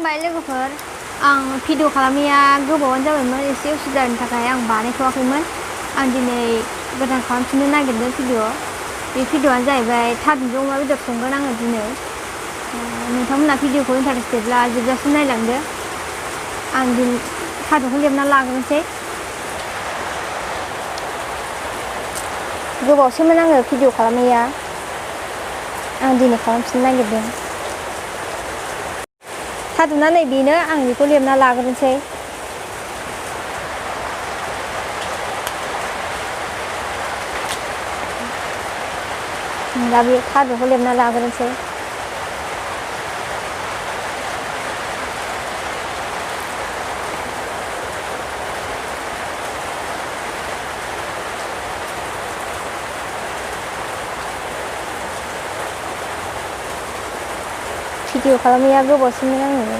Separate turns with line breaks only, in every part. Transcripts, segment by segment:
खुलुमबाय लोगोफोर आं भिडिअ खालामनाया गोबावानो जाबायमोन एसे उसुबिदानि थाखाय आं बानायथ'वाखैमोन आं दिनै गोदान खालामफिननो नागिरदों भिडिअ बे भिडिअआनो जाहैबाय थारुनजों अमा बेदर संगोन आङो दिनै नोंथांमोना भिडिअखौ इन्टारेस्टेडब्ला जोबजासिम नायलांदो आं दिनै थारुनखौ लेबना लाग्रोनोसै गोबावसैमोन आङो भिडिअ खालामनाया आं दिनै खालामफिननो नागिरदों थारुना नै बेनो आं बेखौ लेबना लाग्रोनोसै दा बे थारुनखौ लेबना लाग्रोनोसै भिडिअ खालामनाया गोबावसैमोन आङो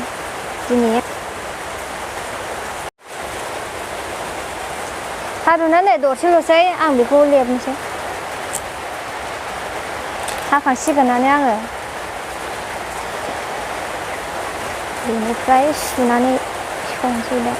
दिनै थारुना नै दरसेल'सै आं बेखौ लेबनोसै हाखांसिगोनानो आङो बेनिफ्राय सुनानै संसै दा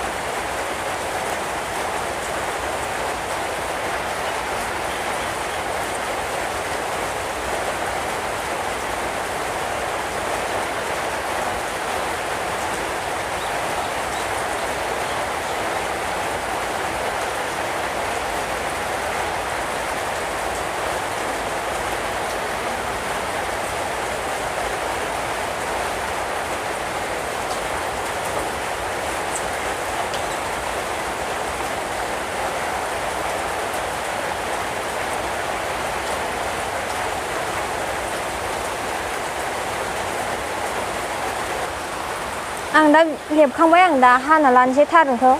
आं दा लेबखांबाय आं दा हाना लानोसै थारुनखौ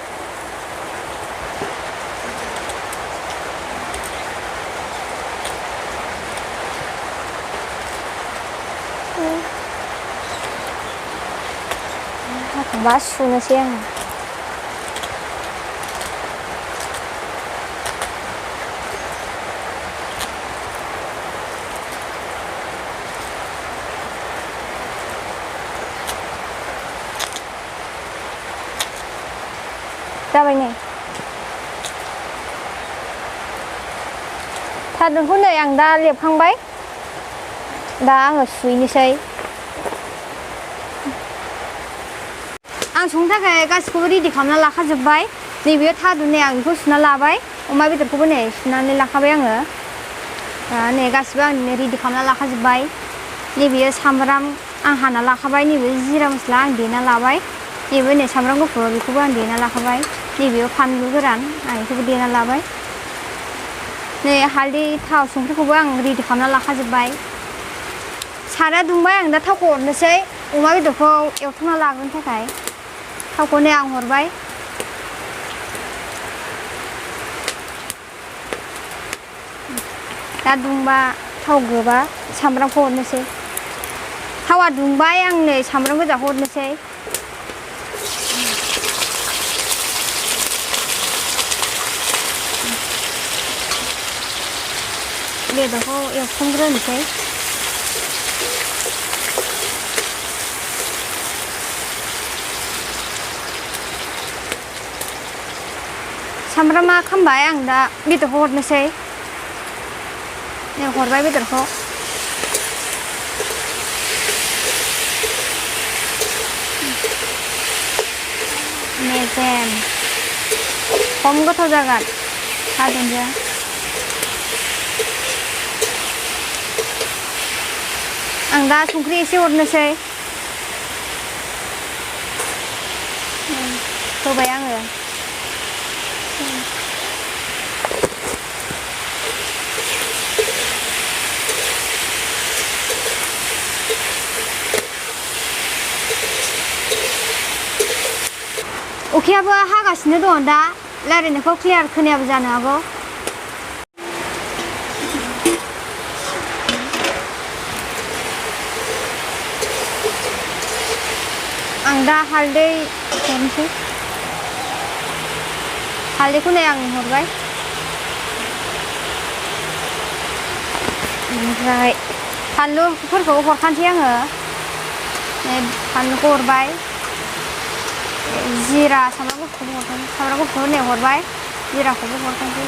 हाखांबा सुनोसै आङो जाबाय नै थारुनखौ नै आं दा लेबखांबाय दा आङो सुहैनोसै आं संनो थाखाय गासिखौबो रेडि खालामना लाखाजोब्बाय नैबे थारुन नै आं बेखौ सुना लाबाय अमा बेदरखौबो नै सुनानै लाखाबाय आङो नै गासिबो आं रेडि खालामना लाखाजोब्बाय नैबेयो सामब्राम आं हाना लाखाबाय नैबे जिरा मस्ला आं देना लाबाय नैबे नै सामब्राम गुफुर बेखौबो आं देना लाखाबाय नैबेयाव फानलु गोरान आं बेखौबो देना लाबाय नै हालदै थाव संख्रिखौबो आं रेडि खालामना लाखाजोब्बाय साराया दुंबाय आं दा थावखौ हरनोसै अमा बेदरखौ एवथुमना लाग्रोनो थाखाय थावखौ नै आं हरबाय दा दुंबा थाव गोबा सामब्रामखौ हरनोसै थावा दुंबाय आं नै सामब्राम गोजाखौ हरनोसै बेदरखौ एवथुमग्रोनोसै सामब्रामा खामबाय आं दा बेदरखौ हरनोसै हरबाय बेदरखौ मेजेम खम गोथाव जागोन थारुनजों आं दा संख्रि एसे हरनोसै होबाय आङो अखायाबो हागासिनो दं दा रायज्लायनायखौ क्लियार खोनायाबो जानो हागौ आं दा हालदै हरनोसै हालदैखौ नै आं हरबाय ओमफ्राय फानलुफोरखौ हरखानोसै आङो फानलुखौ हरबाय जिरा सामब्राम गुफुर हरगोन सामब्राम गुफुर होनाय हरबाय जिराखौबो हरगोनसै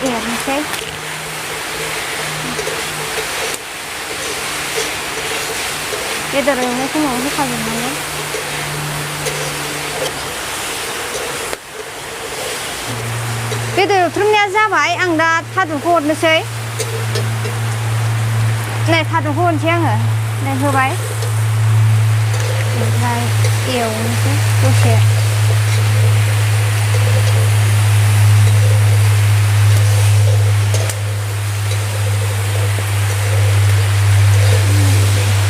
एरनोसै बेदर एवनाय समाव होखाजोबनांगोन बेदर एवथ्रमनाया जाबाय आं दा थादुनखौ हरनोसै नै थादुनखौ हरनोसै आङो नै होबाय ओमफ्राय एवनोसै दसे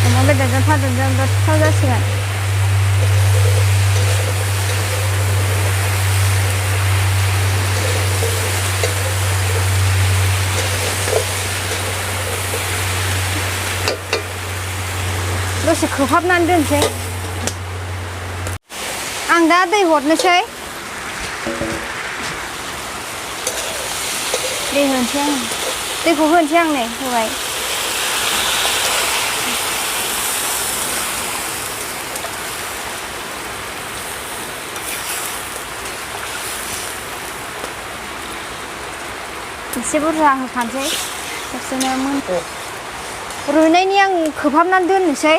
अमा बेदरजों थादुनजों गोथाव जासिगोन दसे खोबहाबनानै दोनसै आं दा दै हरनोसै दै होनोसै आं दैखौ होनोसै आं नै होबाय एसे बुरजा होखानोसै खेबसेनो मोन रुइनायनि आं खोबहाबनानै दोननोसै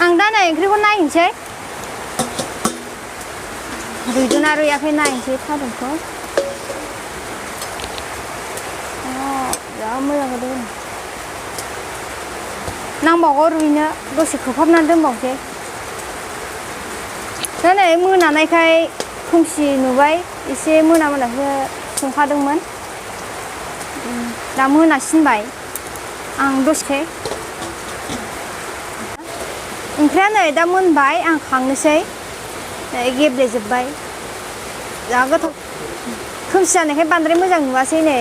आं दा नै ओंख्रिखौ नायनोसै रुइदोंना रुइयाखै नायनोसै थारुनखौ जा मोजां जादों नांबावगौ रुइनो दसे खोबहाबनानै दोनबावसै दा नै मोनानायखाय खोमसि नुबाय एसे मोना मोनासो संखादोंमोन दा मोनासिनबाय आं दसे ओंख्रिया नै दा मोनबाय आं खांनोसै गेब्लेजोब्बाय जा गोथाव खोमसि जानायखाय बांद्राय मोजां नुवासै नै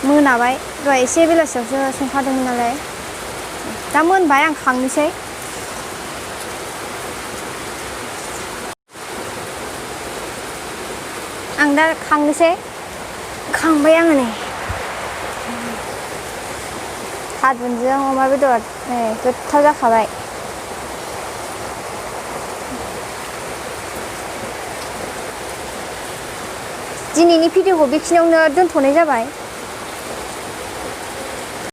मोनाबाय दहाय एसे बेलासियावसो संखादोंमोन नालाय दा मोनबाय आं खांनोसै आं दा खांनोसै खांबाय आङो नै थादुनजों अमा बेदर नै गोथाव जाखाबाय दिनैनि भिडिअखौ बेखिनियावनो दोनथ'नाय जाबाय